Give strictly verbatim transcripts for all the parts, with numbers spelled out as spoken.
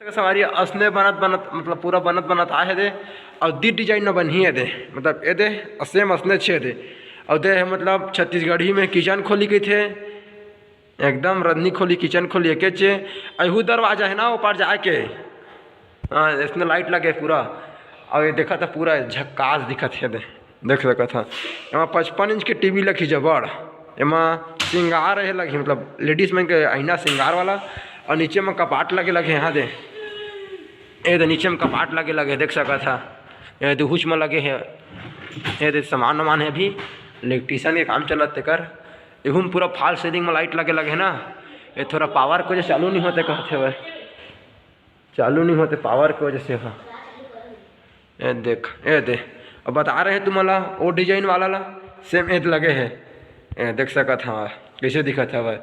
संगवारी, असने बनत बनत, मतलब पूरा बनत बनत आए हे दे। अउ दे डिजाइन में बनही हे दे, मतलब ए दे सेम असने छे दे। अउ दे हे मतलब छत्तीसगढ़ी में किचन खोली कहिथे, एकदम रंधनी खोली, किचन खोली एके चे। अहू दरवाजा हे ना, ओ पार जाए के। हाँ, इसने लाइट लगे पूरा। अउ ये देखा था, पूरा झक्कास दिखत हे दे, देख सकत हा। एमा पचपन इंच के टीवी लगी जबड़। एमा सिंगार हे लगी, मतलब लेडीज मन के आईना सिंगार वाला। अउ नीचे में कपाट लगे लगे यहाँ दे, ए दे नीचे में कपाट लगे लगे, देख सकत हा। ये दे हुच में लगे हे, ये दे सामान वामान हे, अभी इलेक्ट्रिशियन के काम चलत तेकर। एहू में पूरा फॉल्स सीलिंग में लाइट लगे लगे हे ना, ये थोड़ा पावर के वजह से चालू नहीं होते कहत हवय, चालू नहीं होते पावर के वजह से। हाँ, ये देख, ये दे, अब बता रहे तुमला वो डिजाइन वाला ला, सेम ये लगे हे। ये देख सकत हा कैसे दिखत हवय।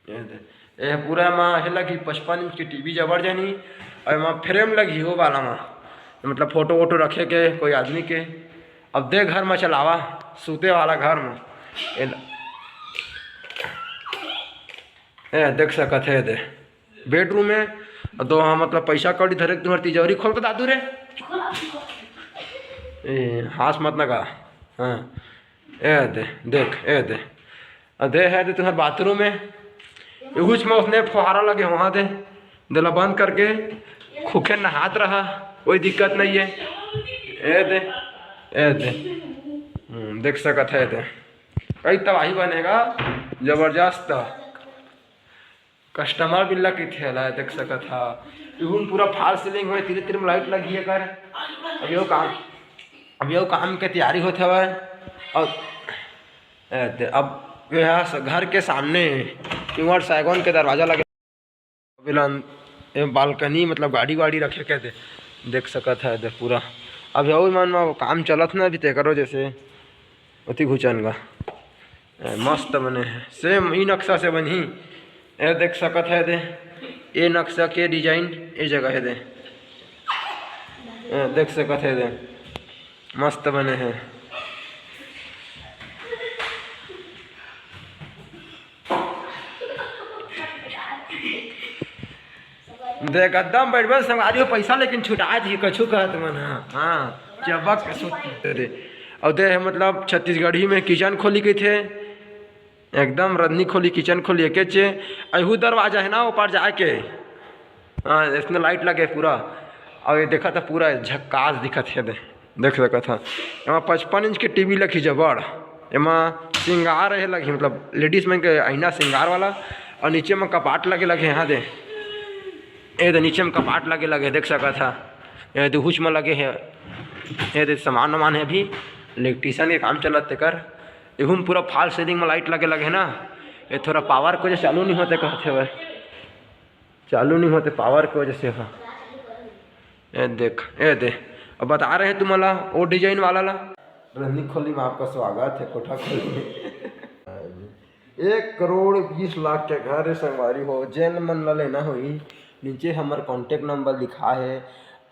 ये दे, ये पूरा मा हे लगी पचपन इंच की टीवी जबर जानी, अउ एमा फ्रेम लगी वो वाला मा, मतलब फोटो वोटो रखे के कोई आदमी के। अब दे घर में चलावा, सूते वाला घर में। ए, ए देख सकत हे दे, बेडरूम में। अउ दो हाँ, मतलब पैसा कौड़ी धरे के तुम्हार तिजोरी खोल के दादू रे। ए, हाथ मत ना का। हाँ, ए दे, देख, ए दे। अ दे हे दे तुम्हार बाथरूम में। एहुच में उसने फुहारा लगे वहाँ दे, देला बंद करके खुखे नहात रहा, कोई दिक्कत नहीं है। ए दे, ए दे, हम्म, देख सकत हे दे, कई तबाही बनेगा जबरदस्त। कस्टमर भी लग के थेला, देख सकत हा। एहू में पूरा फॉल्स सीलिंग होय, तीरे तीरे में लाइट लगी है कर। अब यो काम, अब यो काम के तैयारी होत हवय। अउ ए, ते अब ये हा स-, घर के सामने इमर सैगोन के दरवाजा लगे। अभी लन-, ये बालकनी, मतलब गाड़ी वाड़ी रखे के दे, देख सकत हा दे पूरा। अब यो मन में काम चलत ना अभी, तेकर वजह से ओती घुचन गा। ए, मस्त बने हे, सेम ई नक्शा से बनही। ए देख सकत हे दे, ए नक्शा के डिजाइन ए जगह हे दे। ए देख सकत हे दे, मस्त बने हे। देख, एकदम बैठबे संगवारी हो, पैसा लेकिन छुटा जी, कछु कहत मन ह। हाँ, चबक के सुत दे। अउ दे हे, मतलब, छत्तीसगढ़ी में किचन खोली कहिथे, एकदम रंधनी खोली, किचन खोली एके चे। अहू दरवाजा हे ना, ओ पार जाए के। हाँ, इसने लाइट लगे पूरा। अउ ये देखा था, पूरा झक्कास दिखत हे दे। देख सकत हा, एमा पचपन इंच के टीवी लगी जबड़। एमा सिंगार हे लगी, मतलब लेडीज मन के आईना सिंगार वाला। अउ नीचे में कपाट लगे लगे यहाँ दे, ए दे नीचे में कपाट लगे लगे, देख सकत हा। ये दे हुच में लगे हे, ये दे सामान वामान हे, अभी इलेक्ट्रिशियन के काम चलत तेकर। एहू में पूरा फॉल्स सीलिंग में लाइट लगे लगे हे ना, ये थोड़ा पावर के वजह से चालू नहीं होते कहत हवय। चालू नहीं होते पावर के वजह से। हाँ, ए देख, ए दे, अब बता रहे तुम्हाला वो डिजाइन वाला ला। रंधनी खोली में आपका स्वागत है, कोठा खोली में। एक करोड़ बीस लाख के घर हे संगवारी हो, जेन मन ला लेना होही, नीचे हमर कॉन्टैक्ट नंबर लिखा है,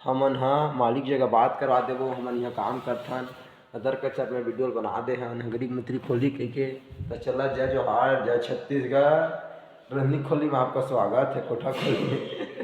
हमन हा मालिक जगह बात करवा देबो, हमन यहाँ काम करथन। अदर कचर में वीडियो बना दे हन, गरीब मंत्री खोली कह के। तो चला, जय जोहार, जय छत्तीसगढ़। रंधनी खोली में आपका स्वागत है, कोठा खोली में।